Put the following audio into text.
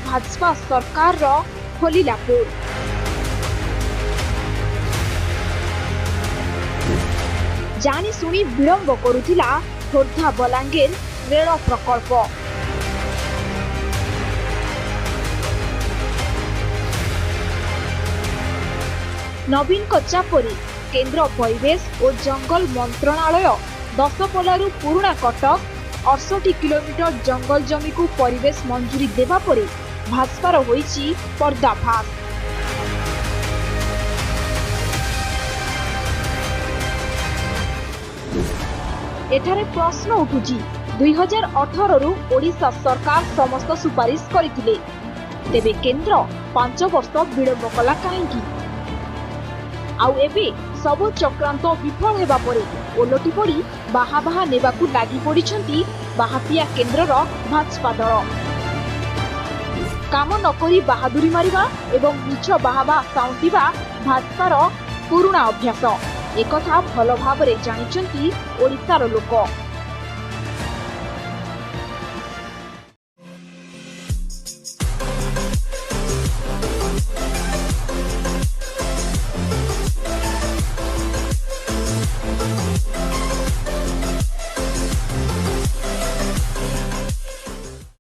ଭାଜପା ସରକାରର ଖୋଲିଲା ପୋଲ୍। ଜାଣିଶୁଣି ବିଳମ୍ବ କରୁଥିଲା ଖୋର୍ଦ୍ଧା ବଲାଙ୍ଗୀର ରେଳ ପ୍ରକଳ୍ପ। ନବୀନଙ୍କ ଚାପରେ କେନ୍ଦ୍ର ପରିବେଶ ଓ ଜଙ୍ଗଲ ମନ୍ତ୍ରଣାଳୟ ଦଶପଲ୍ଲାରୁ ପୁରୁଣା କଟକ 68 କିଲୋମିଟର ଜଙ୍ଗଲ ଜମିକୁ ପରିବେଶ ମଞ୍ଜୁରୀ ଦେବା ପରେ ଭାଜପାର ହୋଇଛି ପର୍ଦ୍ଦାଫାଶ। ଏଠାରେ ପ୍ରଶ୍ନ ଉଠୁଛି, 2018ରୁ ଓଡ଼ିଶା ସରକାର ସମସ୍ତ ସୁପାରିଶ କରିଥିଲେ, ତେବେ କେନ୍ଦ୍ର 5 ବର୍ଷ ବିଳମ୍ବ କଲା କାହିଁକି? ଆଉ ଏବେ ସବୁ ଚକ୍ରାନ୍ତ ବିଫଳ ହେବା ପରେ ଓଲଟି ପଡ଼ି ବାହା ବାହା ନେବାକୁ ଲାଗି ପଡ଼ିଛନ୍ତି ବାହାପିଆ କେନ୍ଦ୍ରର ଭାଜପା ଦଳ। କାମ ନକରି ବାହାଦୁରୀ ମାରିବା ଏବଂ ମିଛ ବାହାବା ସାଉଁଟିବା ଭାଜପାର ପୁରୁଣା ଅଭ୍ୟାସ। ଏକଥା ଭଲ ଭାବରେ ଜାଣିଛନ୍ତି ଓଡ଼ିଶାର ଲୋକ।